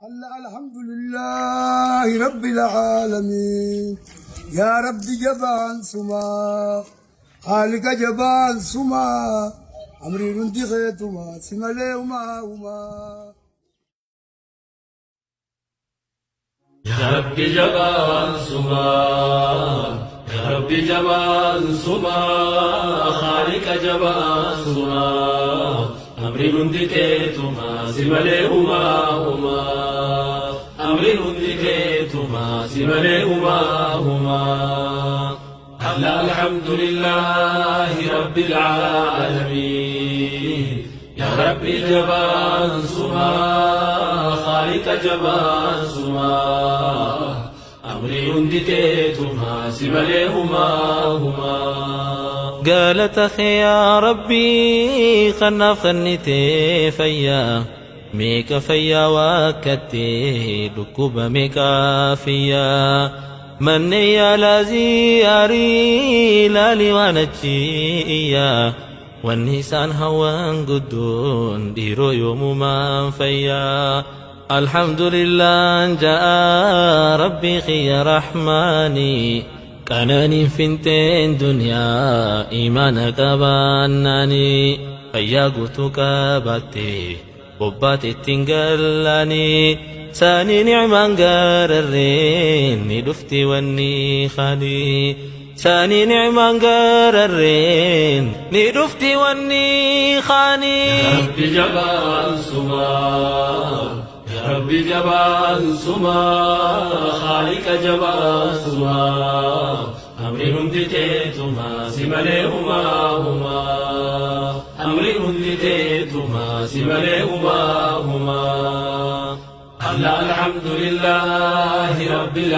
Allah alhamdulillahi rabbil aalamiin. Yaa Rabbi jabaan sumaa. Khaalika jabaan sumaa. Amriin hundi keetumaa si malee humaa humaa. Ya Rabbi jabaan sumaa Ya Rabbi jabaan sumaa Khaaliqa jabaan sumaa Amriin hundi keetumaa si malee humaa humaa Amriin hundi keetumaa si malee humaa humaa Allah alhamdulillahi rabbil aalamiin Ya Rabbi jabaan sumaa Khaaliqa jabaan sumaa Amrii hundi teetumaa si malee humaa humaa. Galata kee yaa Rabbii kanaaf kennitee fayyaa meeqa fayyaa waakkattee dhukkuba meeqa fiyyaa manneen yaalaa ziyaarii laalii waan achi iyyaa wanni isaan hawwan guddoon dhiiroo yoomumaan fayyaa alhamdulillaan ja'a rabbii kiyya rahmaanii qananiin finteen duniyaa imaana qabaannaanii fayyaa guutuu qabaatte bobbaate ittiin gallaanii saanii nicmaan gaararreen ni dhufti wanni khaalii saanii nicmaan gaararreen ni dhufti wanni Ya khaanii. Rabbi jabaan sumaa Ya Rabbi jabaan sumaa Khaaliqa jabaan sumaa Amriin hundi teetumaa si malee humaa humaa Amriin hundi teetumaa si malee humaa humaa Allah alhamdulillahi rabbil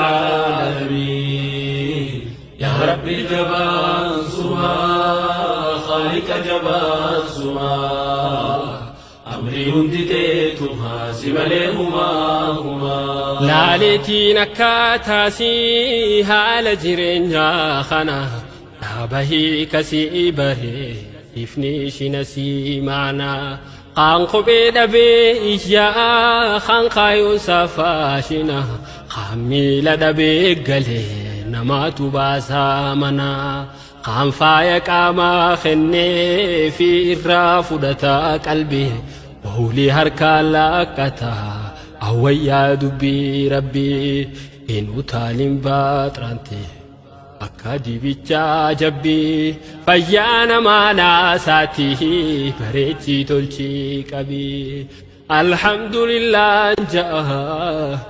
aalamiin Ya Rabbi jabaan sumaa Khaaliqa jabaan sumaa Amrii hundi teetumaa si malee humaa humaa. Laaleetiin akkaataasii haala jireenyaa kana dhaabahii kasii baree ifni ishina sii maanaa kaan kophee dhabee iyyaa kaan kaayoon safaashina kaan miila dhabee galee namaatu baasaa manaa kaan faaya qaamaa kennee fi irraa fudhataa qalbii bowlii harkaan laaqqataa awwayyaa dubbii rabbii hin utaalin baaxiraante akka dibichaa jabbii fayyaa namaa naasaati bareechii tolchii qabii alhamdulillah ja'a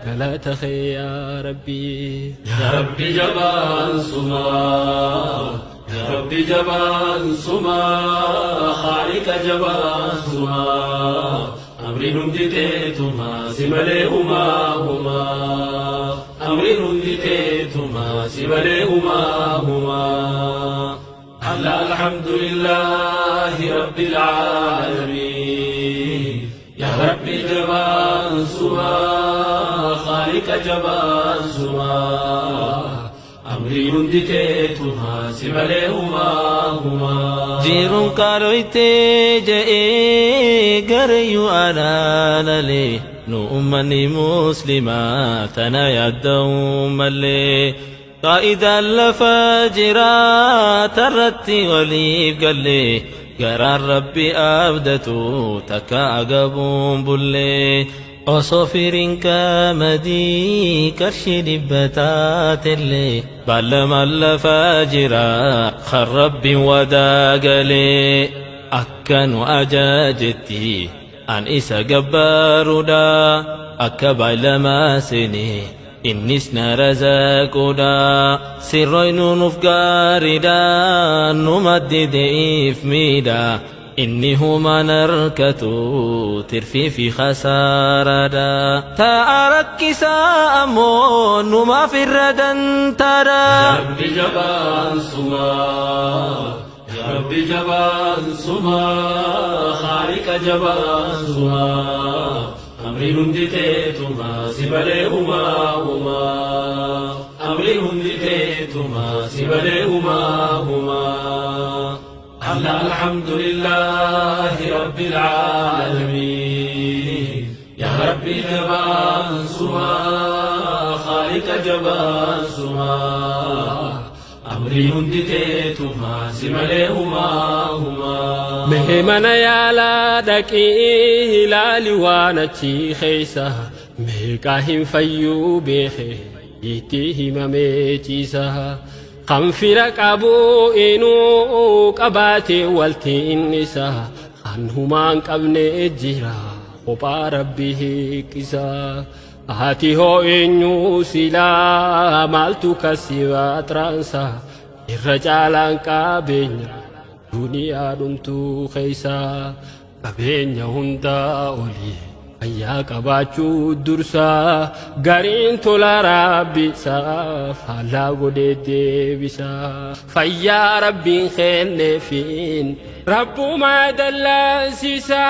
galata kee yaa rabbii. Ya Rabbi jabaan sumaa Ya Rabbi jabaan sumaa Khaaliqa jabaan sumaa Amriin hundi teetumaa si malee humaa humaa Amriin hundi teetumaa si malee humaa humaa Allah alhamdulillahi rabbil aalamiin Ya Rabbi jabaan sumaa Khaaliqa jabaan sumaa Amrii hundi teetumaa si malee humaa humaa. Jiruun qaalooytee je'ee gareeyyuu alaalalee nu ummanni muslimaa tana yaadda'uu malee qaa'idaan lafa jiraa tarratti waliif gallee garaan rabbi abdatu takka agabuun bullee osoo firiin qamadii qarshii dhibba taatellee baalamaan lafa jira kan rabbiin wadaa galee akka nu ajajetti an isa gabbaaruudha akka baalamaa seenee innis na razaquudha sirroynu nuuf gaariidha nu maddideef miidha inni humaan harkatu tirfii fi khasaaraadha ta'a rakkisaa ammoo numaaf irra dantaadha. Ya Rabbi jabaan sumaa Ya Rabbi jabaan sumaa Khaaliqa jabaan sumaa Amriin hundi teetumaa si malee humaa humaa Amriin hundi teetumaa si malee humaa humaa Allah alhamdulillahi rabbil aalamiin Ya Rabbi. Rabbi jabaan sumaa Khaaliqa jabaan sumaa Amrii hundi teetumaa si malee humaa humaa. Mee mana yaalaa dhaqii ilaali waan achi keessa meeqaa hin fayyuu beeke itti himamee ciisa. Kan fira qabu inuu qabaate walti innisa kan humaan qabne jira kophaa rabbi hiiqisa. Ati hoo eenyu silaa maaltu kasi baxraansa irra caalaan qabeenya duniyaa dhumtuu keessa qabeenya hundaa olii fayyaa qabaachuu dursa gariin tola rabbisaaf haala godhee deebisa fayyaa rabbiin kenneefiin rabbumaa dallansiisa.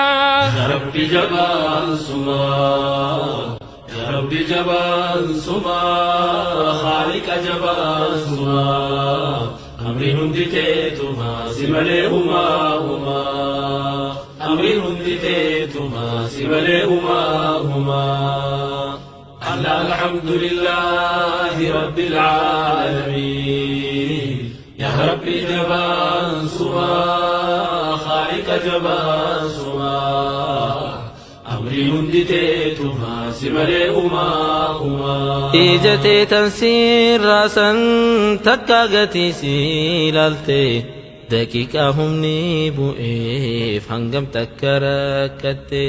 Ya Rabbi jabaan sumaa Ya Rabbi jabaan sumaa Khaaliqa jabaan sumaa Amriin hundi teetumaa si malee humaa humaa Amriin hundi teetumaa si malee humaa humaa Allah alhamdulillahi rabbil aalamiin Ya Rabbi jabaan sumaa Khaaliqa jabaan sumaa Amriin hundi teetumaa si malee humaa humaa. Ija teetan siirraasan takka gatii si ilaalte daqiiqaa humni bu'eef hangam takka rakkatte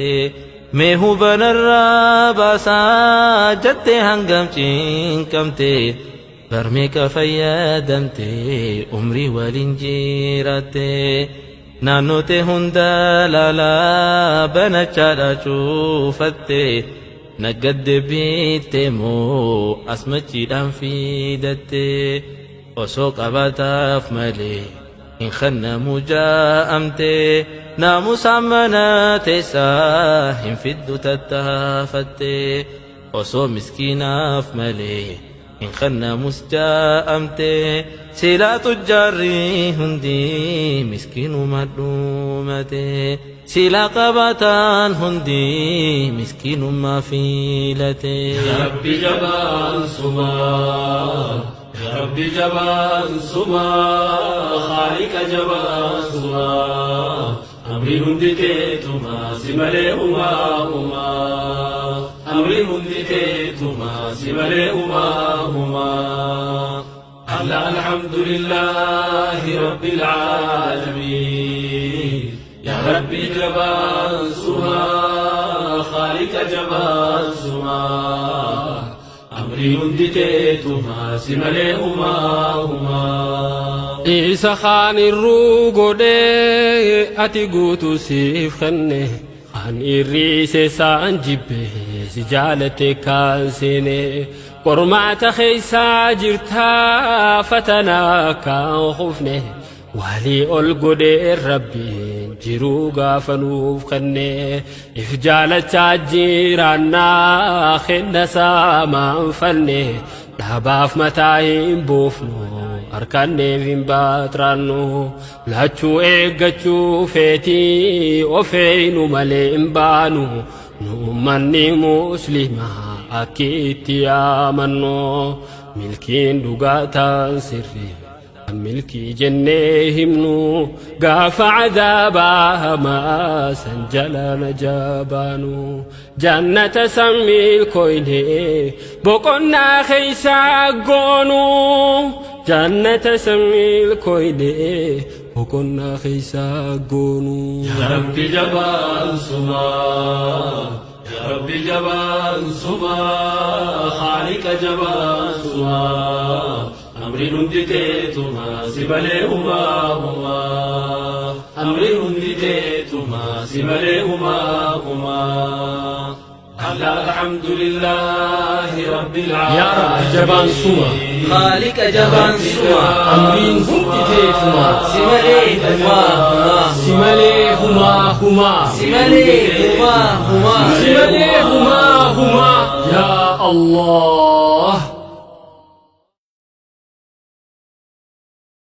mee hubanarraa baasaa jette hangam cinqamte barmeeqa fayyadamte umrii waliin jiraatte naannoote hunda laalaa banachaadha cuufatte naggadde biitte moo asmachiidhaan fidatte osoo qabaataaf malee hin kennamu jaa'amte naamusaan mana teessaa hin fiddu tattaafatte osoo miskiinaaf malee hin kennamus jaa'amte silaa tujjaarri hundi miskiinuma dhumate silaa qabaataan hundi miskiinummaa filate. Ya Rabbi jabaan sumaa Ya Rabbi jabaan sumaa Khaaliqa jabaan sumaa Amriin hundi teetumaa si malee humaa humaa Amriin hundi teetumaa si malee humaa humaa Allah alhamdulillahi rabbil aalamiin Ya Rabbi jabaan sumaa Khaaliqa jabaan sumaa Amriin hundi teetumaa si malee humaa humaa. Isa kaan irruu godhee ati guutuu siif kenne kan irriise saan jibbe si jaalate kaan seene qormaata keeysaa jirtaa fatanaa kan kufne walii ol godhee rabbiin jiruu gaafa nuuf kenne if jaalachaa jiraannaa kenna saamaan fanne dhaabaaf mataa hin buufnu harkanneef hin baaxraannu lachuu eeggachuu feetii ofeeynu malee hin baanu nu ummanni muslimaa akki itti yaamannu milkiin dhugaataan sirrii kan milkii jennee himnu gaafa cadaabaa hamaa san jala najabaanu jannata san milkoyne boqonnaa keeysaa goonu jannata san milkoyne boqonnaa keeysaa goonu. Ya Rabbi jabaan sumaa Ya Rabbi jabaan sumaa Khaaliqa jabaan sumaa Amriin hundi teetumaa si malee humaa humaa Amriin hundi teetumaa si malee humaa humaa Allah alhamdulillahi rabbil Yaa Rabbi jabaan suma Khaaliqa jabaan suma amriin hundi teetumaa si malee humaa humaa si malee humaa humaa si malee humaa humaa si malee humaa humaa yaa Allah.